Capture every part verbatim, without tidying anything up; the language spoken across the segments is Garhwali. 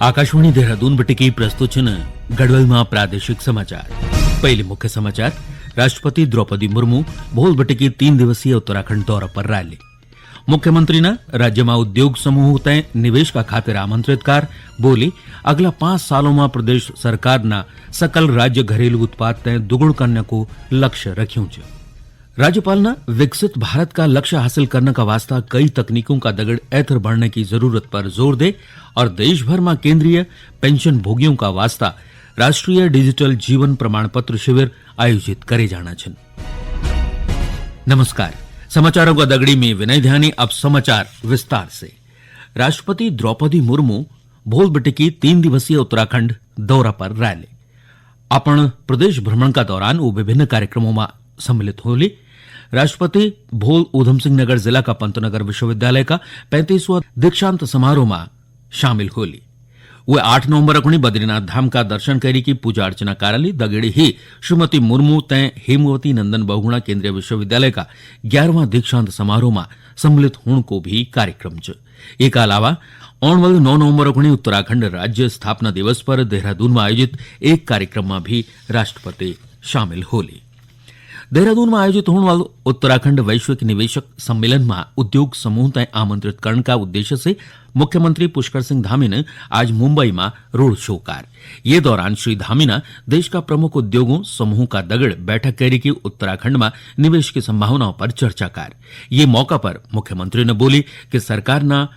आकाशवाणी देहरादून बटिकी प्रस्तुत छन गढ़वाल मा प्रादेशिक समाचार। पहले मुख्य समाचार, राष्ट्रपति द्रौपदी मुर्मू भोल बटिकी तीन दिवसीय उत्तराखंड दौरा पर रैली। मुख्यमंत्री न राज्य मा उद्योग समूह तय निवेश का खातिर आमंत्रित कार, बोली अगला पांच सालों मा प्रदेश सरकार न सकल राज्य घरेलू उत्पाद तय दुगुण करने को लक्ष्य रख्यूं च। राज्यपाल न विकसित भारत का लक्ष्य हासिल करने का वास्ता कई तकनीकों का दगड़ ऐथर बढ़ने की जरूरत पर जोर दे और देश भर मा केंद्रीय पेंशन भोगियों का वास्ता राष्ट्रीय डिजिटल जीवन प्रमाण पत्र शिविर आयोजित करे जाना छन। नमस्कार, समाचारों का दगड़ी में विनय ध्यानी। अब समाचार विस्तार से। राष्ट्रपति द्रौपदी मुर्मू भोल बिटिकी तीन दिवसीय उत्तराखंड दौरा पर रैली। अपन प्रदेश भ्रमण का दौरान वो विभिन्न कार्यक्रमों में सम्मिलित होली। राष्ट्रपति भोल ऊधम सिंह नगर जिला का पंतनगर विश्वविद्यालय का पैंतीसवां दीक्षांत समारोह में शामिल होली। वे आठ नवंबर अखुणी बद्रीनाथ धाम का दर्शन करी की पूजा अर्चना कारली। दगेड़ी ही श्रीमती मुर्मू तय हेमवती नंदन बहुगुणा केंद्रीय विश्वविद्यालय का ग्यारहवां दीक्षांत समारोह में सम्मिलित होण को भी कार्यक्रम च। एक अलावा औण वाले नौ नवंबर अखुणी उत्तराखंड राज्य स्थापना दिवस पर देहरादून में आयोजित एक कार्यक्रम में भी राष्ट्रपति शामिल होली। देहरादून में आयोजित होने वाले उत्तराखंड वैश्विक निवेशक सम्मेलन में उद्योग समूह तय आमंत्रित करण का उद्देश्य से मुख्यमंत्री पुष्कर सिंह धामी ने आज मुंबई में रोड शो कार। ये दौरान श्री धामी ने देश का प्रमुख उद्योगों समूह का दगड़ बैठक करी की उत्तराखंड में निवेश की संभावनाओं पर चर्चा कार। ये मौका पर मुख्यमंत्री ने बोली कि सरकार ना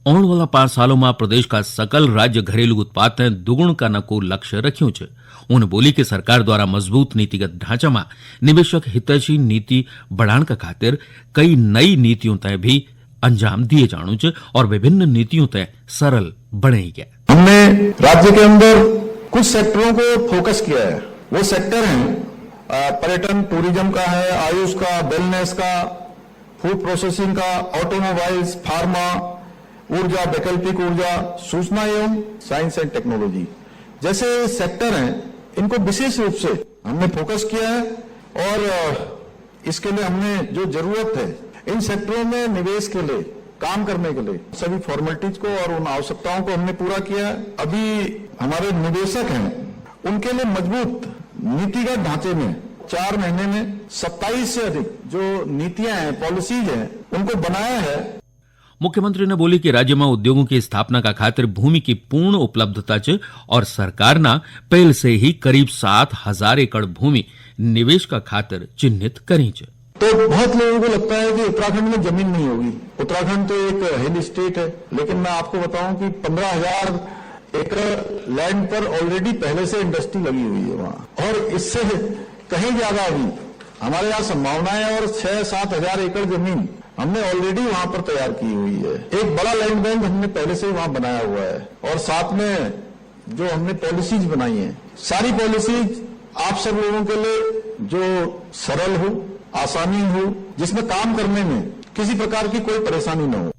औण वाला पांच सालों में प्रदेश का सकल राज्य घरेलू उत्पाद तय दुगुण करने को लक्ष्य रख्यों च। उन्हें बोली कि सरकार द्वारा मजबूत नीतिगत ढांचा में निवेशक हितैषी नीति बढ़ाने का खातिर कई नई नीतियों तय भी अंजाम दिए जाणु च और विभिन्न नीतियों तय सरल बने गया। हमने राज्य के अंदर कुछ सेक्टरों को फोकस किया है। वो सेक्टर हैं, अ, पर्यटन, टूरिज्म का है, आयुष का, वेलनेस का, फूड प्रोसेसिंग का, ऑटोमोबाइल्स, फार्मा, ऊर्जा, वैकल्पिक ऊर्जा, सूचना एवं साइंस एंड टेक्नोलॉजी जैसे सेक्टर हैं, इनको विशेष रूप से हमने फोकस किया है और, अ, इसके लिए हमने जो जरूरत है, इन सेक्टरों में निवेश के लिए, काम करने के लिए सभी फॉर्मेलिटीज को और उन आवश्यकताओं को हमने पूरा किया है। अभी हमारे निवेशक हैं, उनके लिए मजबूत नीतिगत ढांचे में चार महीने में सत्ताईस से अधिक जो नीतियां हैं, पॉलिसीज हैं, उनको बनाया है। मुख्यमंत्री ने बोली कि राज्य में उद्योगों की स्थापना का खातिर भूमि की पूर्ण उपलब्धता च और सरकार ना पहल से ही करीब सात हजार एकड़ भूमि निवेश का खातिर चिन्हित करी च। तो बहुत लोगों को लगता है कि उत्तराखंड में जमीन नहीं होगी। उत्तराखंड तो एक हिल स्टेट है, लेकिन मैं आपको बताऊं कि पन्द्रह हजार एकड़ लैंड पर ऑलरेडी पहले से इंडस्ट्री लगी हुई है वहाँ, और इससे कहीं ज्यादा अभी हमारे यहाँ संभावना है, और छह सात हजार एकड़ जमीन हमने ऑलरेडी वहाँ पर तैयार की हुई है। एक बड़ा लैंड बैंक हमने पहले से ही वहाँ बनाया हुआ है, और साथ में जो हमने पॉलिसीज बनाई हैं, सारी पॉलिसीज आप सब लोगों के लिए जो सरल हो, आसानी हो, जिसमें काम करने में किसी प्रकार की कोई परेशानी न हो।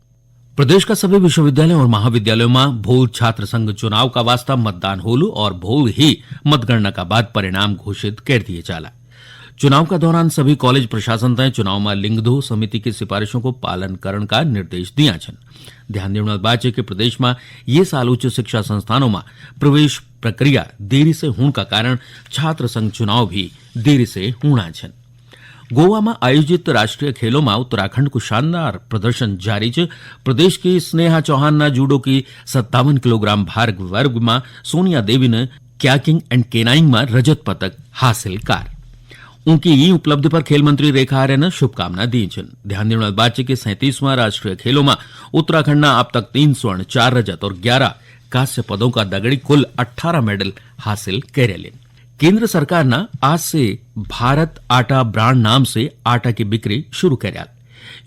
प्रदेश का सभी विश्वविद्यालयों और महाविद्यालयों में भोल छात्र संघ चुनाव का वास्ता मतदान होलू और भोल ही मतगणना का बाद परिणाम घोषित कर दिए जाला। चुनाव का दौरान सभी कॉलेज प्रशासन तय चुनाव में लिंगदो समिति की सिफारिशों को पालन करण का निर्देश दिया छन। ध्यान देने वाली बात है कि प्रदेश में ये साल उच्च शिक्षा संस्थानों में प्रवेश प्रक्रिया देरी से होने का कारण छात्र संघ चुनाव भी देरी से होना छन। गोवा में आयोजित राष्ट्रीय खेलों में उत्तराखंड को शानदार प्रदर्शन जारी च। प्रदेश की स्नेहा चौहान ने जूडो की सत्तावन किलोग्राम भार वर्ग में सोनिया देवी ने क्याकिंग एंड केनाइंग में रजत पदक हासिल कार। उनकी ई उपलब्धि पर खेल मंत्री रेखा आर्य ने शुभकामना दी छन। ध्यान देने वाली बात है कि सैंतीसवां राष्ट्रीय खेलों में उत्तराखंड ने अब तक तीन स्वर्ण, चार रजत और ग्यारह कांस्य पदों का दगड़ी कुल अठारह मेडल हासिल करे लेन। केंद्र सरकार ना आज से भारत आटा ब्रांड नाम से आटा की बिक्री शुरू करयाल।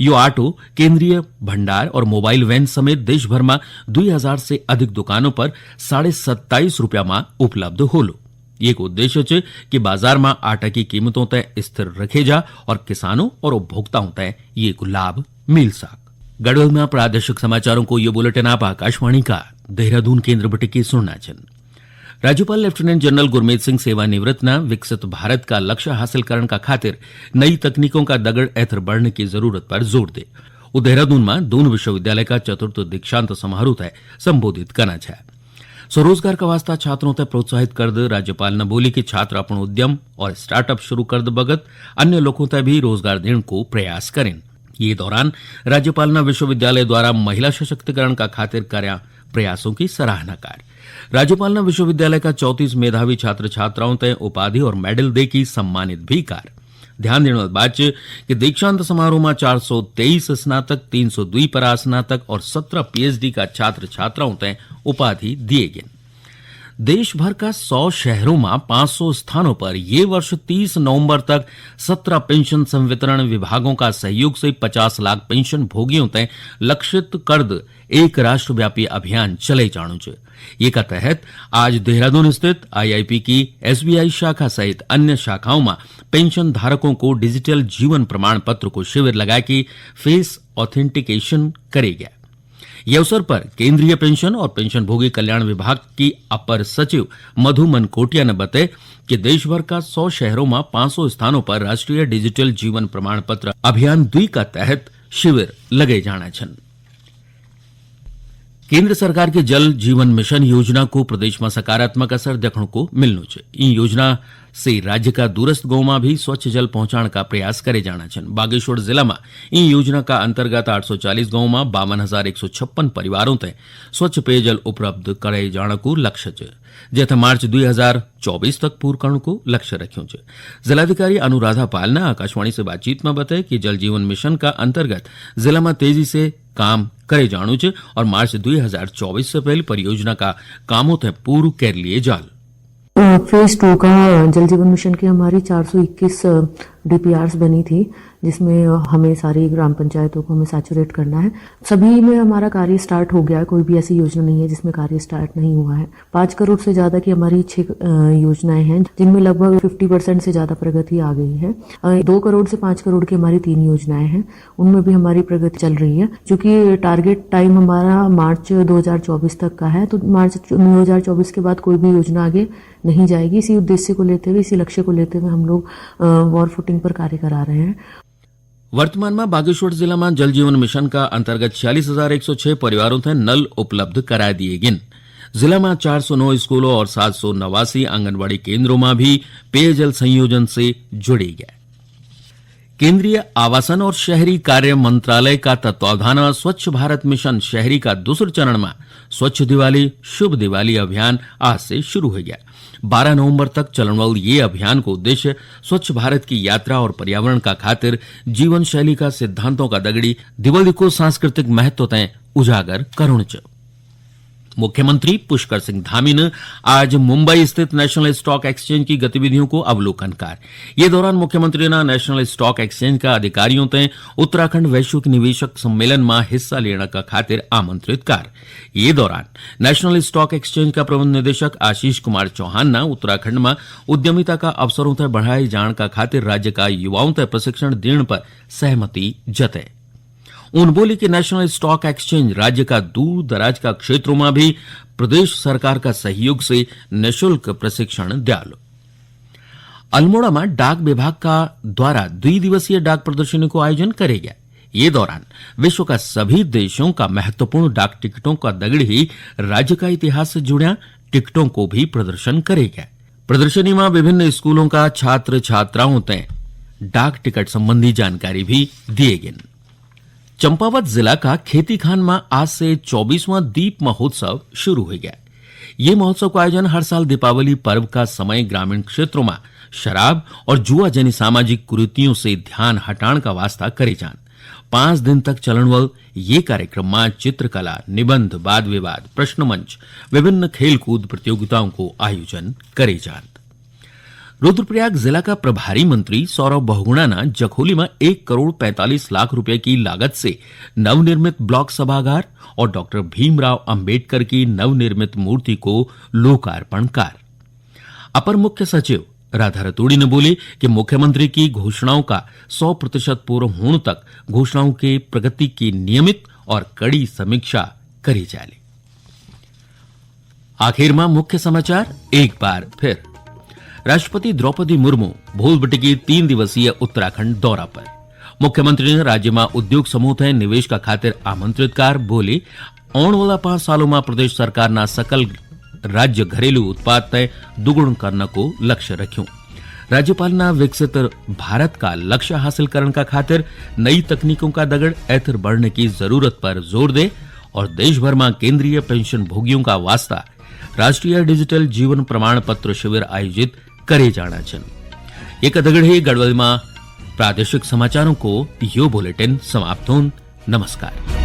यो आटो केंद्रीय भंडार और मोबाइल वैन समेत देश भर में दुई हजार से अधिक दुकानों पर साढ़े सत्ताईस रुपया में उपलब्ध होलो। ये को उद्देश्य च कि बाजार में आटा की कीमतों तय स्थिर रखे जा और किसानों और उपभोक्ताओं तय ये को लाभ मिल सक। गढ़वाल में प्रादेशिक समाचारों को ये बुलेटिन आप आकाशवाणी का देहरादून केंद्र बटे की सुनना छन। राज्यपाल लेफ्टिनेंट जनरल गुरमीत सिंह सेवानिवृत्त ना विकसित भारत का लक्ष्य हासिल करण का खातिर नई तकनीकों का दगड़ एथर बढ़ने की जरूरत पर जोर दे। वो देहरादून में दून विश्वविद्यालय का चतुर्थ दीक्षांत समारोह तय संबोधित करना छे। स्वरोजगार का वास्ता छात्रों तय प्रोत्साहित कर दे। राज्यपाल ने बोली कि छात्र अपन उद्यम और स्टार्टअप शुरू कर दे बगत अन्य लोगों तय भी रोजगार देने को प्रयास करें। ये दौरान राज्यपाल ने विश्वविद्यालय द्वारा महिला सशक्तिकरण का खातिर कर्या प्रयासों की सराहना कर। राज्यपाल ने विश्वविद्यालय का चौंतीस मेधावी छात्र छात्राओं तय उपाधि और मेडल दे की सम्मानित भी कर। ध्यान देने वाली बात च कि दीक्षांत समारोह में चार सौ तेईस स्नातक, तीन सौ दुई परास्नातक और सत्रह पीएचडी का छात्र छात्राओं तय उपाधि दिए गए। देश भर का सौ शहरों में पाँच सौ स्थानों पर ये वर्ष तीस नवंबर तक सत्रह पेंशन संवितरण विभागों का सहयोग से पचास लाख पेंशन भोगियों तय लक्षित कर द एक राष्ट्रव्यापी अभियान चले जाणु च। ये का तहत आज देहरादून स्थित आईआईपी की एसबीआई शाखा सहित अन्य शाखाओं में पेंशन धारकों को डिजिटल जीवन प्रमाण पत्र को शिविर लगा के फेस ऑथेंटिकेशन करे गया। ये अवसर पर केंद्रीय पेंशन और पेंशन भोगी कल्याण विभाग की अपर सचिव मधु मनकोटिया ने बताया कि देश भर का सौ शहरों में पाँच सौ स्थानों पर राष्ट्रीय डिजिटल जीवन प्रमाण पत्र अभियान दुई का तहत शिविर लगे जाना छन। केंद्र सरकार के जल जीवन मिशन योजना को प्रदेश में सकारात्मक असर देखने को मिलनो छे। इन योजना से राज्य का दूरस्थ गांव में भी स्वच्छ जल पहुंचाने का प्रयास करे जाना छन। बागेश्वर जिला में इन योजना का अंतर्गत आठ सौ चालीस गांव में बावन हजार एक सौ छप्पन परिवारों तक स्वच्छ पेयजल उपलब्ध करे जाने को लक्ष्य छे, जेथे मार्च दो हज़ार चौबीस तक पूर्ण करने को लक्ष्य रख्यों छे। जिलाधिकारी अनुराधा पाल ने आकाशवाणी से बातचीत में बताया कि जल जीवन मिशन का अंतर्गत जिला में तेजी से काम करे जाणु च और मार्च दो हज़ार चौबीस से पहले परियोजना का कामों थे पूर्ण कर लिए जाल। फेज टू का जल जीवन मिशन की हमारी चार सौ इक्कीस डीपीआरस बनी थी, जिसमें हमें सारी ग्राम पंचायतों को हमें सैचुरेट करना है। सभी में हमारा कार्य स्टार्ट हो गया है, कोई भी ऐसी योजना नहीं है जिसमें कार्य स्टार्ट नहीं हुआ है। पाँच करोड़ से ज्यादा की हमारी छह योजनाएं हैं, जिनमें लगभग फिफ्टी परसेंट से ज्यादा प्रगति आ गई है। दो करोड़ से पाँच करोड़ की हमारी तीन योजनाएं हैं, उनमें भी हमारी प्रगति चल रही है। चूंकि टारगेट टाइम हमारा मार्च दो हज़ार चौबीस तक का है, तो मार्च दो हज़ार चौबीस के बाद कोई भी योजना आगे नहीं जाएगी। इसी उद्देश्य को लेते हुए, इसी लक्ष्य को लेते हुए हम लोग वॉर फुटिंग पर कार्य करा रहे हैं। वर्तमान में बागेश्वर जिला में जल जीवन मिशन का अंतर्गत छियालीस हजार एक सौ छह परिवारों थे नल उपलब्ध करा दिए गिन। जिला में चार सौ नौ स्कूलों और सात सौ नवासी आंगनबाड़ी केंद्रों में भी पेयजल संयोजन से जुड़ी गया। केंद्रीय आवासन और शहरी कार्य मंत्रालय का तत्वाधान में स्वच्छ भारत मिशन शहरी का दूसरे चरण में स्वच्छ दिवाली शुभ दिवाली अभियान आज से शुरू हो गया। बारह नवंबर तक चलण वाले ये अभियान को उद्देश्य स्वच्छ भारत की यात्रा और पर्यावरण का खातिर जीवन शैली का सिद्धांतों का दगड़ी दिवाली को सांस्कृतिक महत्व तय उजागर करुण च। मुख्यमंत्री पुष्कर सिंह धामी ने आज मुंबई स्थित नेशनल स्टॉक एक्सचेंज की गतिविधियों को अवलोकन कर। ये दौरान मुख्यमंत्री ने नेशनल स्टॉक एक्सचेंज का अधिकारियों तय उत्तराखंड वैश्विक निवेशक सम्मेलन में हिस्सा लेने का खातिर आमंत्रित कर। ये दौरान नेशनल स्टॉक एक्सचेंज का प्रबंध निदेशक आशीष कुमार चौहान ने उत्तराखंड में उद्यमिता का अवसरों तय बढ़ाए जाने का खातिर राज्य का युवाओं तय प्रशिक्षण देने पर सहमति जते। उन बोली कि नेशनल स्टॉक एक्सचेंज राज्य का दूर दराज का क्षेत्रों में भी प्रदेश सरकार का सहयोग से निशुल्क प्रशिक्षण दियालो। अल्मोड़ा में डाक विभाग का द्वारा द्वि दिवसीय डाक प्रदर्शनी को आयोजन करे गया। ये दौरान विश्व का सभी देशों का महत्वपूर्ण डाक टिकटों का दगड़ ही राज्य का इतिहास से जुड़िया टिकटों को भी प्रदर्शन करे गया। प्रदर्शनी में विभिन्न स्कूलों का छात्र छात्राओं तय डाक टिकट संबंधी जानकारी भी दिए गए। चंपावत जिला का खेती खान में आज से चौबीसवां दीप महोत्सव शुरू हो गया। ये महोत्सव का आयोजन हर साल दीपावली पर्व का समय ग्रामीण क्षेत्रों में शराब और जुआ जनी सामाजिक कुरीतियों से ध्यान हटाण का वास्ता करे जान। पांच दिन तक चलण वाल ये कार्यक्रम में चित्रकला, निबंध, वाद विवाद, प्रश्न मंच, विभिन्न खेलकूद प्रतियोगिताओं को आयोजन करे जान। रुद्रप्रयाग जिला का प्रभारी मंत्री सौरभ बहुगुणा ने जखोली में एक करोड़ पैंतालीस लाख रुपए की लागत से नवनिर्मित ब्लॉक सभागार और डॉक्टर भीमराव अंबेडकर की नवनिर्मित मूर्ति को लोकार्पण कर। अपर मुख्य सचिव राधा रतूड़ी ने बोले कि मुख्यमंत्री की घोषणाओं का सौ प्रतिशत पूर्ण होने तक घोषणाओं के प्रगति की नियमित और कड़ी समीक्षा करी जाली। आखिर में मुख्य समाचार एक बार फिर। राष्ट्रपति द्रौपदी मुर्मू भोल बटिकी तीन दिवसीय उत्तराखंड दौरा पर। मुख्यमंत्री ने राज्य में उद्योग समूह थे निवेश का खातिर आमंत्रित कार बोली, आने वाला पांच सालों में प्रदेश सरकार ना सकल राज्य घरेलू उत्पाद तय दुगुण करने को लक्ष्य रख्यूं। राज्यपाल ना विकसित भारत का लक्ष्य हासिल करने का खातिर नई तकनीकों का दगड़ ऐथर बढ़ने की जरूरत पर जोर दे और देश भर में केंद्रीय पेंशन भोगियों का वास्ता राष्ट्रीय डिजिटल जीवन प्रमाण पत्र शिविर आयोजित करे जाना चन। एक दगड़ ही गढ़वाल में प्रादेशिक समाचारों को यो बुलेटिन समाप्त होन। नमस्कार।